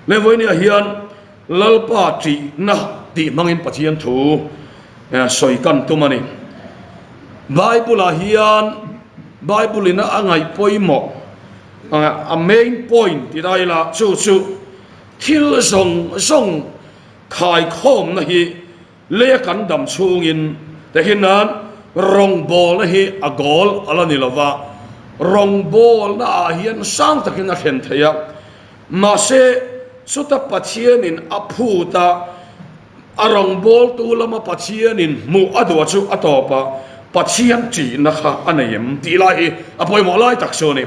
Le vawinia hian Lalpa ṭihna tih hmangin Pathian thu sawi kan tum a ni. Bible-ah hian Bible-in a ngaih pawimawh a main point ti ta ila chu chu thil zawng zawng khaikhawmna hi Leia kan dam chhungin tehin nan rawngbawlna hi a goal a la ni lo va, rawngbawlna ah hian sang takin a thlen thei a, mahse chuta Pathianin a phut a, a rawngbawltu lama Pathianin hmuh a duh chu a tawp a, Pathian ṭihna kha a nei em tih lai hi a pawimawh lai tak chu a ni.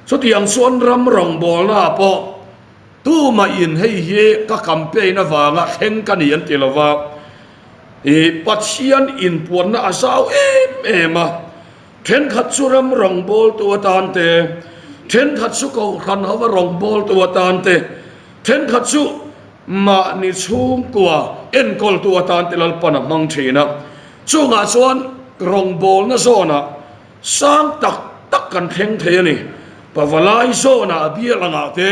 Chutiang chuan ram rawngbawlna ah pawh Tumah in hei hi ka campaign avanga thleng ka ni an ti lo va, i Pathian inpuanna a zau em em a, thenkhat chu ram rawngbawltu atan te, thenkhat chu kohhran hova rawngbawltu atan te, thenkhat chu mahni chhungkua enkawltu atan te Lalpan a hmang thin a. Chungah chuan rawngbawlna zawnah Sang tak tak kan thleng thei a ni. Pavalai zawnah bial angah te,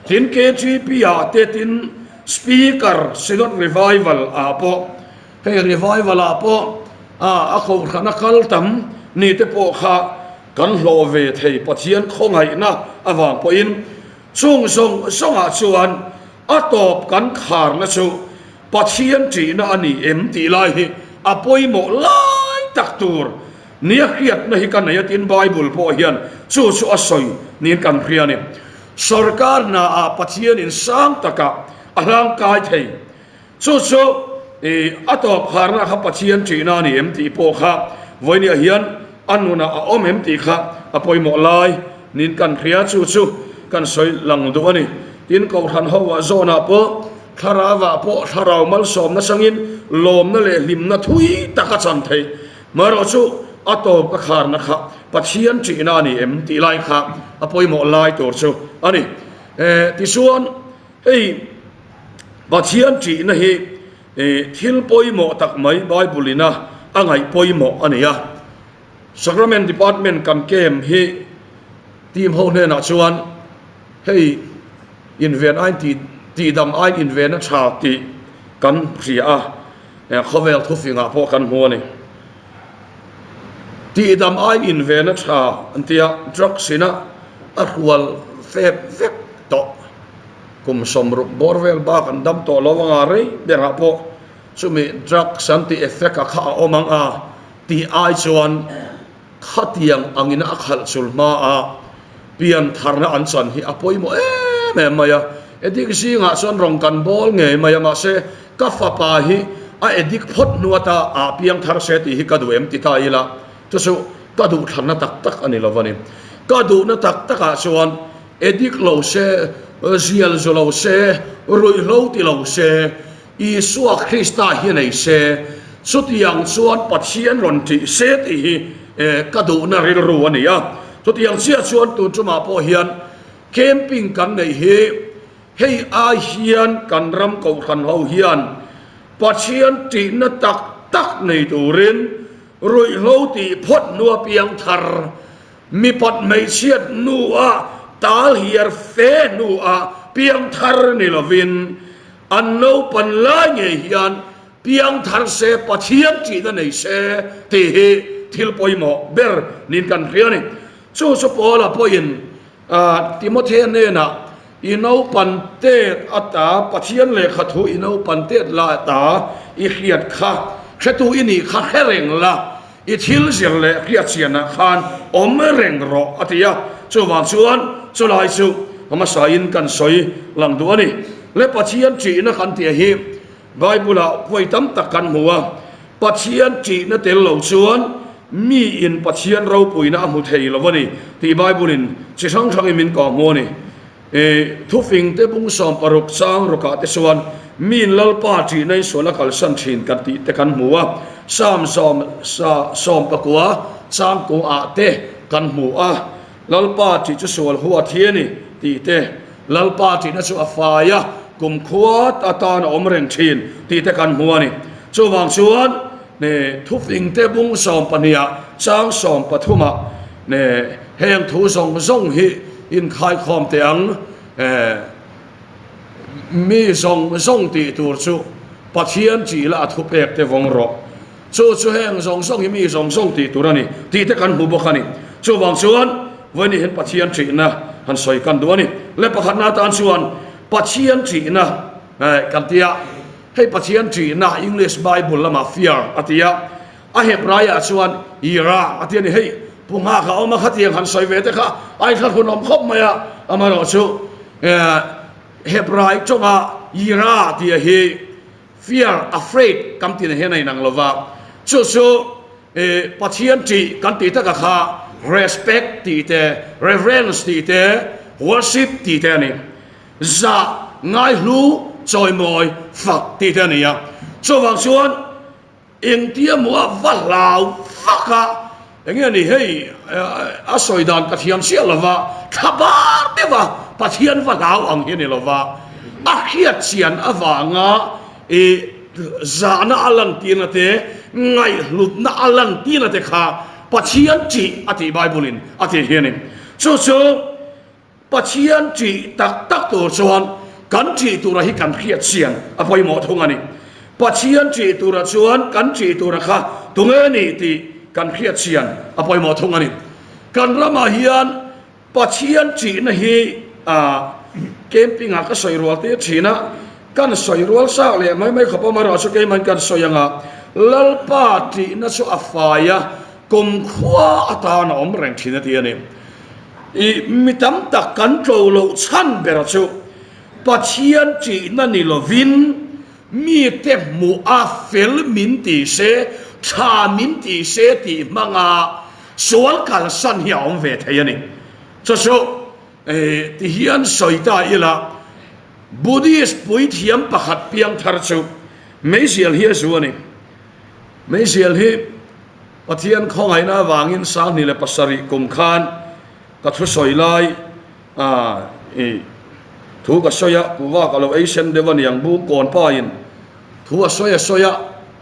tin KGP ah te, tin Speaker Synod Revival ah pawh, hei Revival ah pawh a kohhran a kal tam ni te pawh kha kan hlawh ve thei Pathian khawngaihna avang pawhin chung zawng zawngah chuan a tawp kan kharna chu Pathian ṭihna a ni em tih lai hi a pawimawh lai tak tur Nia hriatna hi ka nei a tin Bible pawh hian chu chu a sawi niin kan hria a ni. Sorkar hna ah Pathianin sang takah a hlang kai thei. Chu chu i a tawp harna kha Pathian ṭihna a ni em tih pawh kha vawinia hian a nunah a awm em tih kha a pawimawh lai niin kan hria. Chu chu kan sawi lang duh a ni. Tin Kohhran ho ah zawnah pawh thlarau ah pawh thlarau malsawmna changin lawmna leh hlimna thui tak a chan thei. Marawh chu a tawp ka kharna kha Pathian ṭihna a ni em tih lai kha a pawimawh lai tur chu a ni. Tichuan hei Pathian ṭihna hi thil pawimawh tak mai Bible ina a ngaih pawimawh a ni a. Sacrament Department kan camp hi team ho hnenah chuan hei inven ain tih tihdam ain inven a ṭha tih kan hria a. Khawvel thufingah pawh kan hmu a ni. Tihdam aiin inven a tha an ti a, drugs ina a hrual fep vek tawh. Kum 60 bawr vel bak an dam tawh lo anga rei berah pawh chumi drugs an tih effect a kha a awm ang a tih ai chuan Khatiang angin a khalh chul hma a, pian tharna an chan hi a pawimawh em em mai a. Edik zingah chuan rawng kan bawl ngei mai a, mahse ka fapa hi a edik phawt hnu ata ah piang thar se tih hi ka duh em ti ta ila, chu chu ka duh thlanna tak tak a ni lo a ni. Ka duhna tak takah chuan edik lo se, zial zu lo se, ruihhlo ti lo se, Isua Krista hi nei se, chutiang chuan Pathian rawn ṭih se tih hi ka duhna rilru a ni a. Chutiang chiah chuan tun ṭumah pawh hian camping kan neih hi hei ai hian kan ram kohhran ho hian Pathian ṭihna tak tak nei turin ruihhlo tih phawt hnua piang thar mipat hmeichhiat hnua tal hiar fe hnua piang thar ni lovin An naupan lai ngei hian piang thar se, Pathian ṭihna nei se tih hi thil pawimawh ber niin kan hria a ni. Chu chu Paula pawhin Timothea hnenah, I naupan tet ata Pathian lehkha thu i naupan tet la ata i hriat kha, hretu i nih kha hre reng la, i thil zir leh hriatchianah khan awm reng rawh a ti a. Chuvang chuan chulai chu hmasain kan sawi lang duh a ni. Le Pathian ṭihna kan tih hi Bible-ah vawi tam tak kan hmu a, Pathian ṭihna tel lo chuan miin Pathian ropuina a hmu thei lo a ni tih Bible-in chi hrang hrangin min kawh hmu a ni. Thufing te bung 60 chang rukah te chuan miin Lalpa ṭihna in sual a kalsan ṭhin kan tih te kan hmu a, Psalm 19 chang kuah te kan hmu a. Lalpa tih chu sual huat hi a ni tih te, Lalpa tihna chu a fai a, kum khuat atan a awm reng thin tih te kan hmu a ni. Chuvang chuan thufing te bung 12 ah chang 13 ah heng thu zawng zawng hi inkhaikhawm teh ang. Mi zawng zawng tih tur chu Pathian tih la a thupek te vawng rawh. Chu chu heng zawng zawng hi mi zawng zawng tih tur a ni tih te kan hmu bawk a ni. Chuvang chuan vawiin hian Pathian ṭihna han sawi kan duh a ni. Le pakhatna atan chuan Pathian ṭihna kan ti a, hei Pathian ṭihna English Bible lamah fear a ti a, a Hebraiah chuan yirah a ti a ni. Hei Pu Nghaka awm a khatiang han sawi ve te kha a inthlahrun awm khawp mai a, amaherawhchu Hebrai ṭawnga yirah tih hi Fear, afraid, kan tihna hian a inang lo va, chu chu Pathian ṭih kan tih taka kha respect tih te, reverence tih te, worship tih te a ni. Zah, ngaihlu, chawimawi, fak tih te a ni a. Chuvang chuan Engtia maw a va hlau vak a, enge ni hei a sawi dan ka thiam chiah lo va, thla bar deuh a Pathian va hlau ang hi a ni lo va, a hriat chian avanga i zahna a lantirna te, ngaihhlutna a lantirna te kha Pathian ṭih a tih Bible in a tih hi a ni. Chu chu. Pathian ṭih tak tak tur chuan kan ṭih tura hi kan hriat chian a pawimawh thung a ni. Pathian ṭih tura chuan kan ṭih tura kha tunge ni tih kan hriat chian a pawimawh thung a ni. Kan ramah hian Pathian ṭihna hi camping ah ka sawi rual tir ṭhin a, kan sawi rual sak leh mai mai khawp a, amaherawhchu keimahin kan sawi ang a, Lalpa ṭihna chu a fai a, kumkhua atan a awm reng ṭhin a ti a ni. I mi tam tak kan tlo loh chhan ber chu Pathian ṭihna ni lovin mite hmuh a fel min ti se, tha min ti se tih hmanga sual kalsan hi a awm ve thei a ni. Chu chu ti hian sawi ta ila, Buddhist puithiam pakhat piangthar chu meizial hi a zu a ni. Meizial hi Pathian khawngaihna avangin 2007 kum khan ka thusawi lai i thu ka sawi a, kuva ka lo ei sen deuh a niang buk kawn pain thu a sawi a sawi a,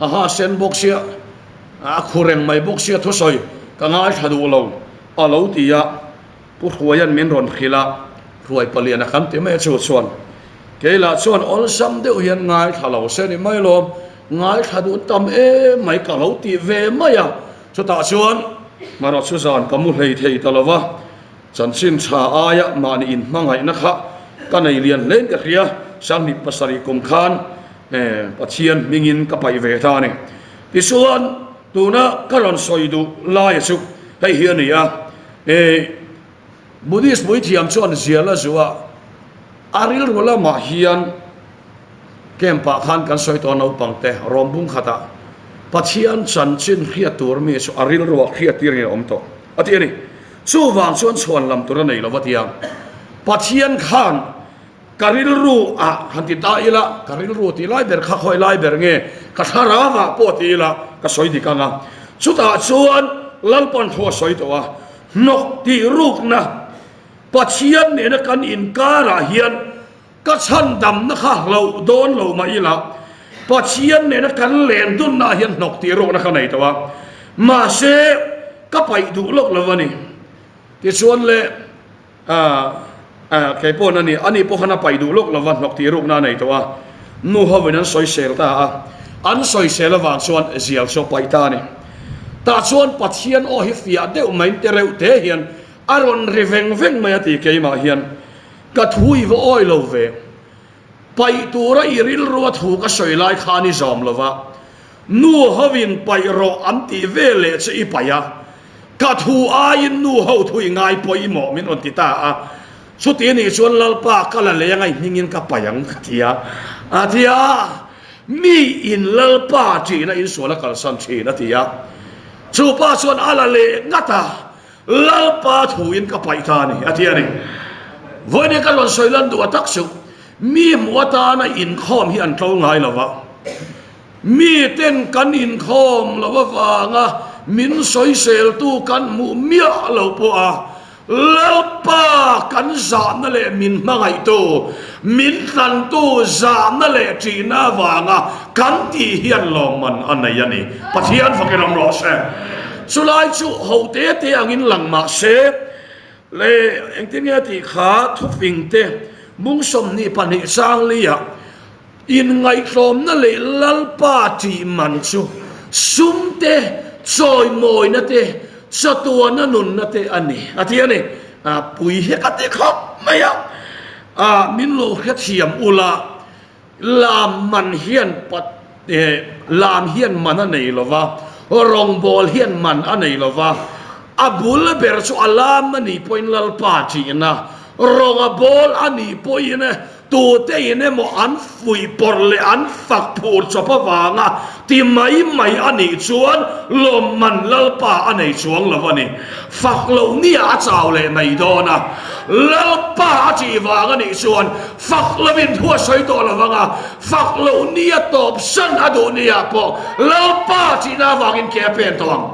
a ha sen bawk sia, a khu reng mai bawk sia thusawi ka ngaithla duh lo a lo ti a, Pu Hruaia'n min rawn hrilh a, Hruai paliana kan ti mai a chu chuan kei lah chuan awlsam deuh hian ngaithla lo se ni mai lawm, ngaithla duh tam em mai ka lo ti ve mai a, chutah chuan hmaraw chu zan ka mu hlei thei ta lo va, chanchin tha aia mahni inhmangaihna kha ka nei lian hlein ka hria, 2007 kum khan Pathian hmingin ka paih ve ta a ni. Tichuan tuna ka rawn sawi duh laia chu hei hi a ni a. E Buddhist puithiam chuan zial a zuah a rilru lamah hian camp ah khan kan sawi tawh a naupang te rawm bung khatah Pathian chanchin hriat tur mi chu a rilru ah hriat tir in a awm tawh a ti a ni. Chuvang chuan chhuan lam tur a nei lo va ti a. Pathian khan ka rilru ah han ti ta ila, ka rilru tih lai ber kha khawi lai ber nge ka thlarau ah pawh ti ila ka sawi dik ang a. Chutah chuan Lalpan thu a sawi tawh a, hnawk tih rukna Pathian nena kan inkarah hian ka chhandamna kha hlauh dawn lo mah ila, Pathian nena kan len dunnaah hian hnawk tih rukna ka nei tawh a, mahse ka paih duh lawk lo a ni. Tichuan le. Aah, kei pawh na ni, ani pawh khan a paih duh lawk lova hnawk tih rukna a nei tawh a, nu hovin an sawisel ta a, an sawisel avang chuan zial chu a paih ta a ni. Tah chuan Pathian aw hi fiah deuh mai te reuh te hian a rawn ri veng veng mai a ti keimah hian, ka thu i va awi lo ve, paih tura i rilrua thu ka sawi lai khan i zawm lova, nu hovin paih rawh an tih veleh chu i paih a, Ka thu aiin nu ho thu i ngai pawimawh min rawn ti ta a, chuti anih chuan Lalpa ka la lei anga i hmingin ka paih ang ka ti a, a ti a, mi in Lalpa ṭihna insual a kalsan ṭhin a ti a, chu pa chuan a la leh ngat a, Lalpa thuin ka paih ta a ni a ti a ni. Vawiin ka rawn sawi lan duh a tak chu mi hmuh atana inkhawm hi an tlo ngai lo va, Miten kan inkhawm lo avanga min sawiseltu kan hmuh miah lo pawh a, Lalpa kan zahna leh min hmangaihtu, min tlantu zahna leh ṭihna avanga kan tih hian lawmman a nei a ni. Pathian fakin awm rawh se. Chulai chu ho te te angin lang mah se, Le engtin nge tih kha thufing te. Bung 22 chang liah Inngaihtlawmna leh Lalpa tih man chu sum te, chawimawina te, chatuana nunna te a ni, a ti a ni. Pui hi ka ti khawp mai a, min lo hrethiam ula, lam man hian lam hian man a nei lo va, rawngbawl hian man a nei lo va, a bul ber chu a lam a nih pawhin Lalpa tihna, rawng a bawl a nih pawhin Tute in emaw an fuih pawrh leh an fak phur chawp avanga ti mai mai a nih chuan lawmman Lalpa a nei chuang lo a ni. Fak loh nia a chau leh mai dawn a. Lalpa a tih vang a nih chuan fak lovin thu a sawi tawh lo vang a, fak loh nia tawp san a duh nia pawh Lalpa tihna avangin ke a pen tawh ang.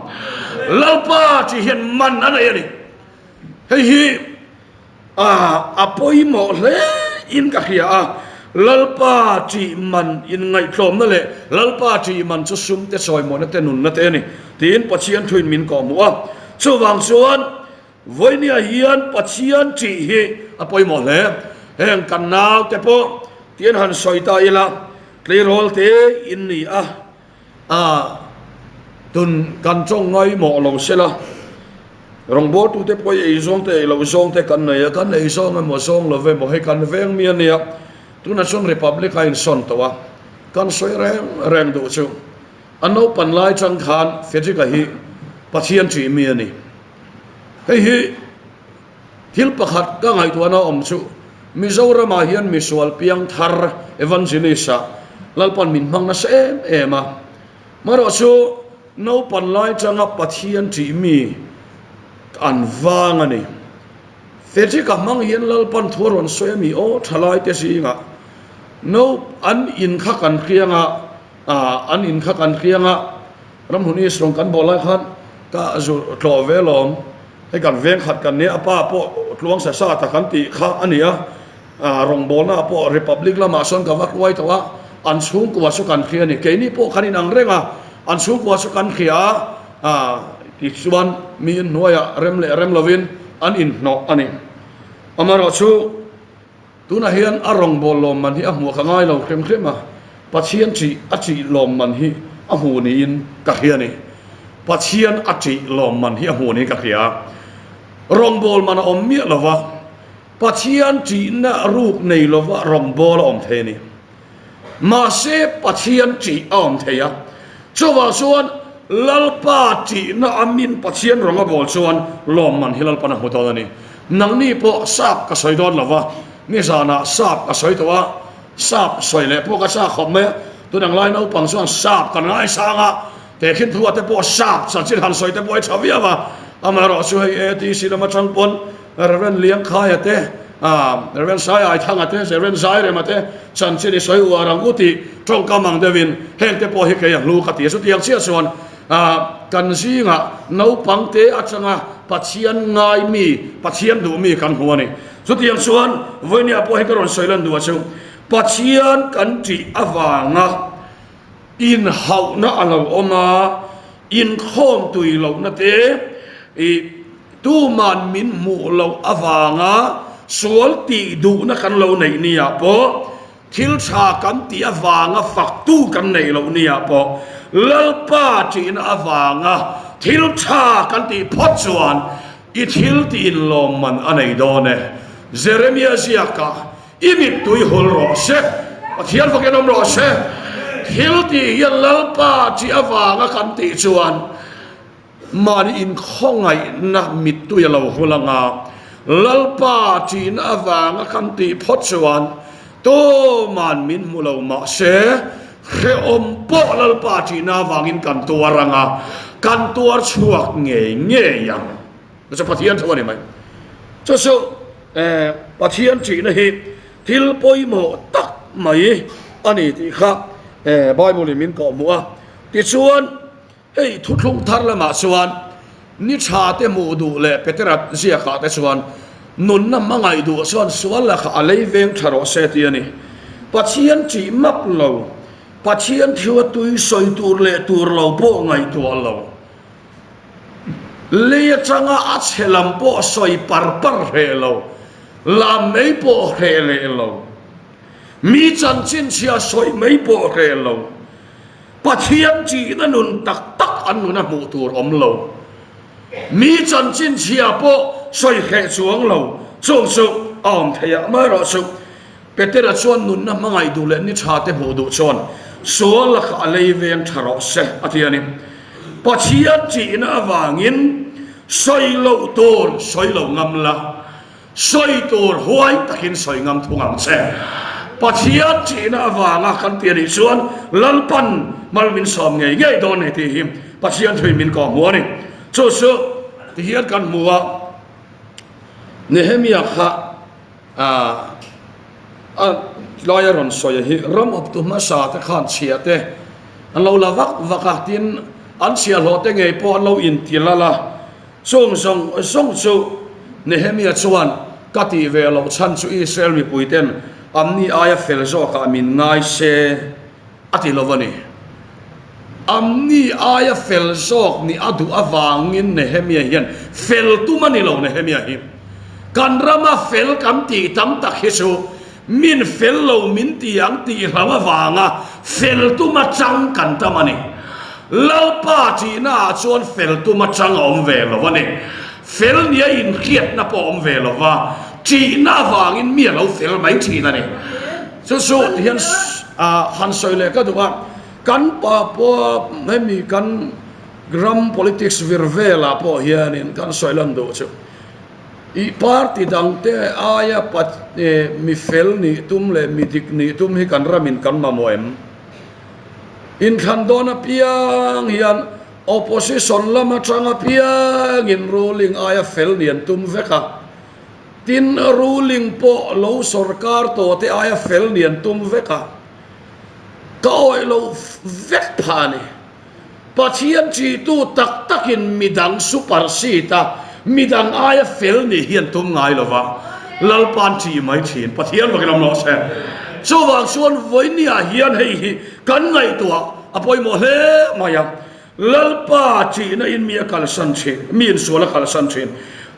Lalpa tih hian man a nei a ni. Hei hi. A, a pawimawh hle in ka hria a, Lalpa ṭih man inngaihtlawmna leh Lalpa ṭih man chu sum te sawimawhna te nunna te a ni tiin Pathian thuin min kawhhmuh a. Chuvang chuan vawinia hian Pathian ṭih hi a pawimawh hle. Heng kan naute pawh tiin han sawi ta ila, tleirawl te in ni a, A tun kan tawng ngaimawh lo sela, rawngbawltute pawh i ei zawng te ei loh zawng te kan nei a, kan ei zawng emaw zawng lo emaw hei kan veng mi a nia, tunah chuan Republic a insawn tawh a, kan sawi reng reng duh chu a naupan lai chang khan Fedrick-a hi Pathian ṭih mi a ni. Hei hi thil pakhat ka ngaihtuahna awm chu Mizoramah hian misual piang thar evangelist-ah Lalpan min hmang nasa em em a. Marawh chu naupan lai tanga Pathian ṭih mi an vang a ni. Fedrick-a hmang hian Lalpan thu a rawn sawi a mi aw ṭhalaite zingah no an in kha kan hriang a, an in kha kan hriang a, Ramhlun East rawn kan bawh lai khan ka zu tlawh ve lawm. Hei kan veng khat kan nia, a pa pawh tluang sa sa ta kan tih kha a ni a, rawngbawlna pawh Republic lamah sawn ka va hruai tawh a, an chhungkua chu kan hria a ni. Keini pawh kan inang reng a, an chhungkua chu kan hria a, tichuan mi inhnuaiah rem leh rem lovin an inhnawh a ni. Amaherawhchu. Tunah hian a rawngbâwl lawmman hi a hmuh ka ngai lo hrim hrim a, Pathian ṭih a ṭih lawmman hi a hmu niin ka hria a ni. Pathian a ṭih lawmman hi a hmu niin ka hria. Rawngbâwl man a awm miah lo va, Pathian ṭihna rûk nei lova rawngbâwl a awm thei a ni. Mahse, Pathian ṭih a awm thei a. Chuvang chuan Lalpa ṭihna amin Pathian rawng a bawl chuan lawmman hi Lalpan a hmu dawn a ni. Nangni pawh sap ka sawi dawn lo va, nizanah sap ka sawi tawh a, sap sawi leh pawh ka chak khawp mai a, tunang lai naupang chuan sap kan ngaisang a, tehkhin thu ah te pawh sap chanchin han sawi te pawh hi tha viau a, amaherawh chu hei ATC lam atang pawn Rev. Liangkhaia te, Rev. Saiaithanga te, Rev. Zairema te chanchin i sawi uar ang u tih tawngkam ang deuhin heng te pawh hi kei a hlu ka ti a, chutiang chiah chuan Kan zingah naupang te atanga Pathian ngai mi, Pathian duh mi kan hmu a ni. Chutiang chuan vawinia pawh hi ka rawn sawi lan duh a chu, Pathian kan tih avanga inhauhna a lo awm a, inkhawm tui lohna te, ih tuman min hmuh loh avanga sual tih duhna kan lo neih niah pawh, Thil tha kan tih avanga faktu kan neih loh nia pawh Lalpa tihna avanga thil tha kan tih phawt chuan i thil tih inlawmman a nei dawn e. Jeremia ziakah i mittui hul rawh se, Pathian fakin awm rawh se. Thil tih hian Lalpa tih avanga kan tih chuan Mahni inkhawngaihna mittui a lo hul anga, Lalpa ṭihna avanga kan tih phawt chuan tuman min hmu lo mah se, hrehawm pawh Lalpa ṭihna avangin kan tuar anga, kan tuar chhuak ngei ngei ang. Chu chu Pathian thu a ni mai. Chu chu Pathian ṭihna hi thil pawimawh tak mai a ni tih kha Bible-in min kawhhmuh a. Tichuan. Hei thuthlung thar lamah chuan ni tha te hmuh duh leh Petera ziakah te chuan nunna hmangaih duh chuan sual lakah a lei veng tha rawh se tih a ni. Pathian tih map lo, Pathian thiu a tui sawi tur leh tur lo pawh ngaihtuah lo, lei atanga a chhe lam pawh sawi par par hreh lo. Lam mai pawh hreh leh lo. Mi chanchin chhia sawi mai pawh hreh lo. Pathian tihna nun tak tak an nuna hmuh tur awm lo. Mi chanchin chhia pawh sawi hreh chuang lo. Chung chu a awm thei a, amaherawhchu Petera chuan nunna hmangaih duh leh ni tha te hmuh duh chuan sual lakah a lei veng tha rawh se a ti a ni. Pathian tihna avangin sawi loh tur sawi lo ngam la, sawi tur huai takin sawi ngam thung ang che. Pathian tihna avanga kan ti a nih chuan Lalpan mal min sawm ngei ngei dawn ni tih hi Pathian thuin min kawh hmu a ni. Chu chu tihian kan hmu a, Nehemia kha A a laia rawn sawi hi ram awptu hmasa te khan chhia te an lo la vak vak a, tin an chhiahhlawh te ngei pawh an lo inti lal a, chung zawng zawng chu Nehemia chuan ka tih ve loh chhan chu Israel mipui ten amni aia fel zawkah min ngai se a ti lo a ni. Amni aia fel zawk nih a duh avangin Nehemia hian fel tum a ni lo Nehemia hi. Kan rama fel kan tih tam tak hi chu min fel lo min ti ang tih hlo avanga fel tum atang kan tam a ni. Lalpa tihna ah chuan fel tum atang a awm ve lo a ni. Fel nia inhriatna pawh a awm ve lo va, tihna avangin mi a lo fel mai thin a ni. Chu chu tihian han sawi leh ka duh a, kan pa pawh hemi kan ram politics vir velah pawh hianin kan sawi lan duh chu i party dangte aia mi fel nih tum leh mi dik nih tum hi kan ramin kan mamawh em? Inthlan dawn apiang hian opposition lam atang apiangin ruling aia fel nih an tum vek a. Tin, ruling pawh lo sorkar tawh te aia fel nih an tum vek a, ka awih lo vek phah a ni. Pathian ṭihtu tak takin midang super seat a, midang aia fel nih hi an tum ngai lo va, Lalpa'n ṭih mai ṭhin. Pathian vakin awm rawh se. Chuvang chuan vawinia hian hei hi kan ngaihtuah a pawimawh hle mai a. Lalpa ṭihna in mi a kalsan ṭhin, mi insual a kalsan ṭhin.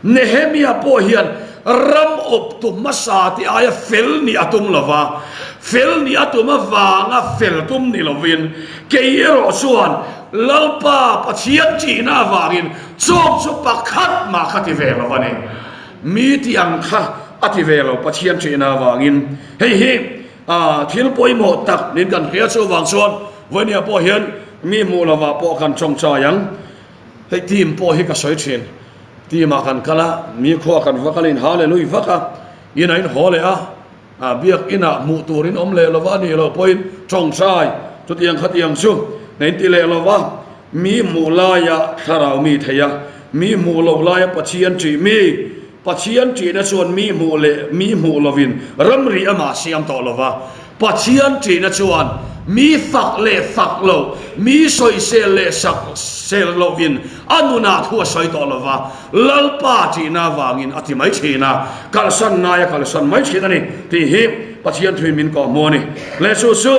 Nehemia pawh hian ram awptu hmasa te aia fel nih a tum lo va, fel nih a tum avanga fel tum ni lovin, kei erawh chuan Lalpa Pathian ṭihna avangin chawk chu pakhat mah ka ti ve lo a ni. Mi tih ang kha a ti ve lo Pathian ṭihna avangin. Hei hi thil pawimawh tak niin kan hria chuvang chuan vawinia pawh hian Mi hmuh lovah pawh kan tawngtai ang. Hei team pawh hi ka sawi thin. Team ah kan kal a, mi khua kan va kal in hallelui vak a, in a in haw leh a, a biak in ah hmuh tur in awm leh lova a nih loh pawhin tawngtai chutiang khatiang chu na in ti leh lova, mi hmuh laia thlarau mi thei a, mi hmuh loh laia Pathian ṭih mi, Pathian ṭihna chuan mi hmuh leh mi hmuh lovin ramri amah siam tawh lova, Pathian ṭihna chuan mi fak leh fak lo, mi sawisel leh sak sel lovin a nunah thu a sawi tawh lova, Lalpa ṭihna avangin a ti mai ṭhin a, kalsan ngai a kalsan mai ṭhin a ni tih hi Pathian thuin min kawhhmuh a ni. Leh chu chu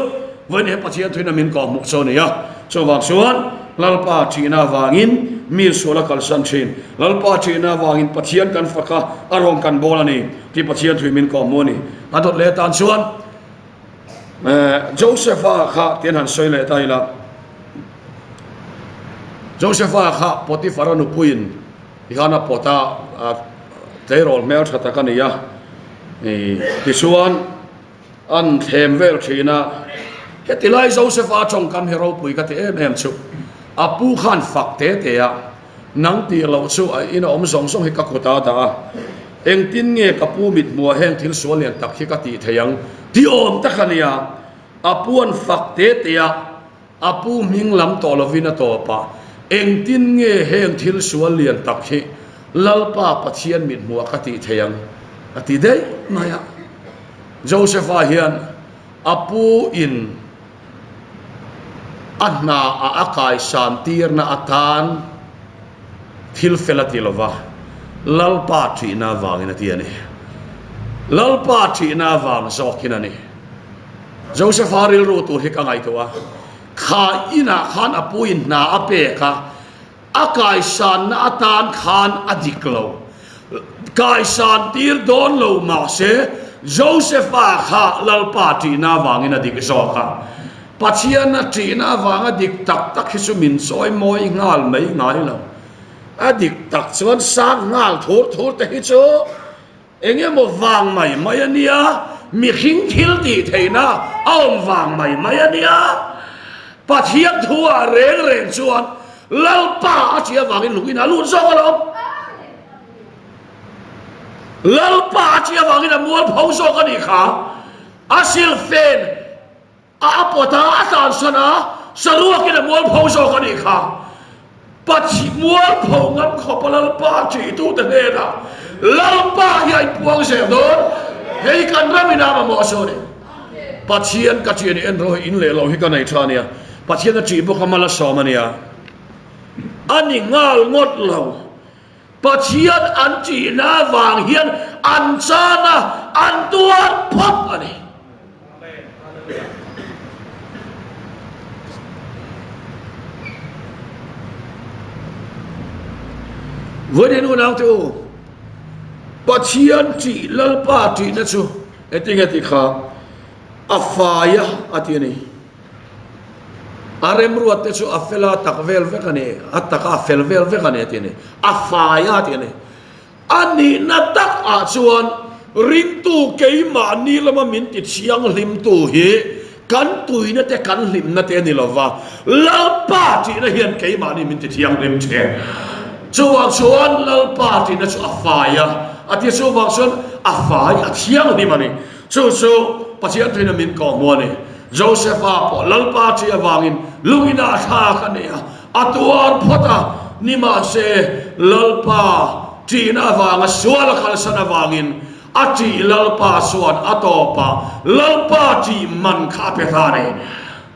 vawiin he Pathian thuin a min kawhhmuh chu a ni a, chuvang chuan Lalpa ṭihna avangin mi sual a kalsan ṭhin. Lalpa ṭihna avangin Pathian kan fak a, a rawn kan bawl a ni tih Pathian thui min kawhhmuh a ni. A dawt leh tan chuan Josepha kha tian han sawi leh ta ila, Josepha kha Potiphara nupuiin tikhan a pawt a, tleirawl hmel ṭha tak a ni a, tichuan, An thlem vel thin a, heti lai Joseph-a tawngkam hi ropui ka ti em em chu. A pu khan fak te te a, nang tih loh chu a ina awm zawng zawng hi ka kut a dah a, engtin nge ka pu mithmuah heng thil sual lian tak hi ka tih thei ang ti awm tak a nia. A pu an fak te te a, a pu hming lam tawh lovin a tawp a, engtin nge heng thil sual lian tak hi Lalpa Pathian mithmuah ka tih thei ang a ti daih mai a. Josepha hian a pu in a hna a a kaisan tirna atan thil fel a ti lova, Lalpa thihna avangin a ti a ni. Lalpa thihna avang zawkin a ni. Josepha rilru tur hi ka ngaihtuah a, kha inah khan a pu in hna a pek a, A kaisanna atan khan a dik lo. Kaisan tir dawn lo mahse Josepha kha Lalpa ṭihna avangin a dik zawk a. Pathiana ṭihna avanga dik tak tak hi chu min chawi mawi nghal mai ngai lo. A dik tak chuan sang nghal thur thur te hi chu eng emaw vang mai mai a nia, mihring thil tih theihna a awm vang mai mai a nia. Pathian thu ah reng reng chuan Lalpa a ṭih avangin lungin a lut zawk alawm. Lalpa a ṭih avangin a mualpho zawk a nih kha. A silfen a a pawt a, a tlansan a, saruakin a mualpho zawk a nih kha. Pathian mualpho ngam khawpa Lalpa a ṭihtute hnenah Lalpa hi a inpuang zel dawn. Hei kan ram ina mamawh chu a ni. Pathian ka ṭih a ni, en rawh hi in leh lo hi ka nei ṭha a nia. Pathian a ṭih bawk a mal a sawm a nia. A ni nghal ngawt lo. Pathian an ṭihna avang hian an chan a, an tuar phawt a ni. Vawiin unaute u, Pathian ṭih Lalpa ṭihna chu engtinge tih kha a fai a a ti a ni. A remruat te chu a fel a tak vel vek a ni, a taka a fel vel vek a ni a ti a ni. A fai a ti a ni. A nihna tak ah chuan ringtu keimahni lama min ti thianghlimtu hi kan tuina te kan hlimna te a ni lova, Lalpa tihna hian keimahni min ti thianghlim thin. Chuvang chuan Lalpa tihna chu a fai a, a ti chuvang chuan a fai a thianghlim a ni. Chu chu Pathian thuin a min kawhhmuh a ni. Josepha pawh Lalpa tih avangin lungin a thlak a ni a, A tuar phawt a, nimahse Lalpa ṭihna avanga sual a kalsan avangin a ṭih Lalpa chuan a tawpah Lalpa ṭih man kha a pe ta a ni.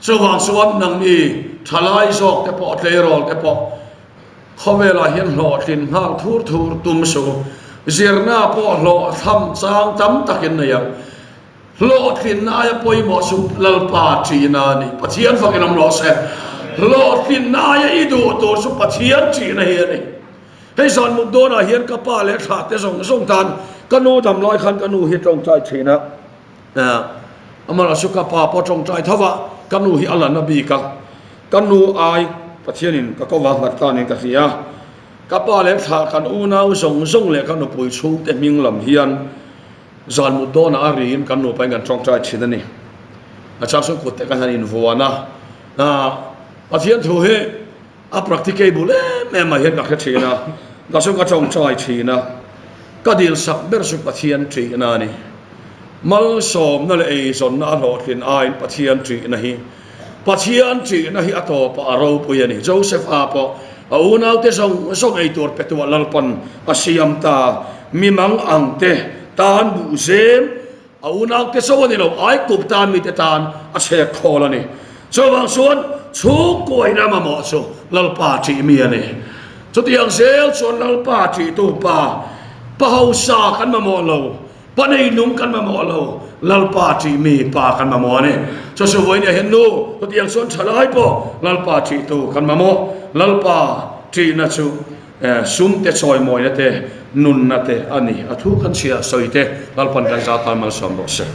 Chuvang chuan nangni ṭhalai zawk te pawh tleirawl te pawh khawvelah hian hlawhtlin nghal thur thur tum suh u. Zirna pawh hlawhthlam chang tam takin nei ang. Hlawhtlinna aia pawimawh chu Lalpa ṭihna a ni. Pathian fakin awm rawh se. Hlawhtlinna aia i duh tur chu Pathian ṭihna hi a ni. Hei zan mut dawnah hian ka pa leh thlah te zawng zawng tan ka nu dam lai khan ka nu hi tawngtai thin a. Amaherawhchu chu ka pa pawh tawngtai tho va, ka nu hi a la na bik a. Ka nu ai Pathianin ka ko va nghat ta niin ka hria. Ka pa leh thlah kan unau zawng zawng leh ka nupui chhungte hming lam hian Zan mut dawnah a riin kan nupa in kan tawngtai thin a ni. A chang chuan kut te kan han invuan a, Pathian thu hi a practicable em em ah hian ka hre thin a, ka chuan ka tawngtai thin a, ka dil sak ber chu Pathian ṭihna a ni. Malsawmna leh eizawnna a hlawhtlin aiin Pathian ṭihna hi Pathian ṭihna hi a tawpah a ropui a ni. Joseph a pawh a unaute zawng zawng ei tur petuah Lalpan a siam ta. Mi mang ang te tan buh zem a unaute cho a ni lo, Aikup tan mite tan a chhek khawl a ni. Chuvang chuan chhungkuaina mamawh chu Lalpa ṭih mi a ni. Chutiang zel chuan Lalpa ṭihtu pa, pa hausa kan mamawh lo. Pa neinung kan mamawh lo, Lalpa ṭih mi pa kan mamawh a ni. Chu chu vawiin ah hian nu, chutiang chuan ṭha lai pawh Lalpa ṭihtu kan mamawh. Lalpa ṭihna chu sum te, chawimawina te, nunna te a ni. A thu kan chhiah sawi te Lalpan kan zah tan malsawm rawh se.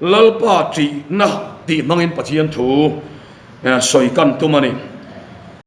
Lalpa ṭihna tih hmangin Pathian thu sawi kan tum a ni.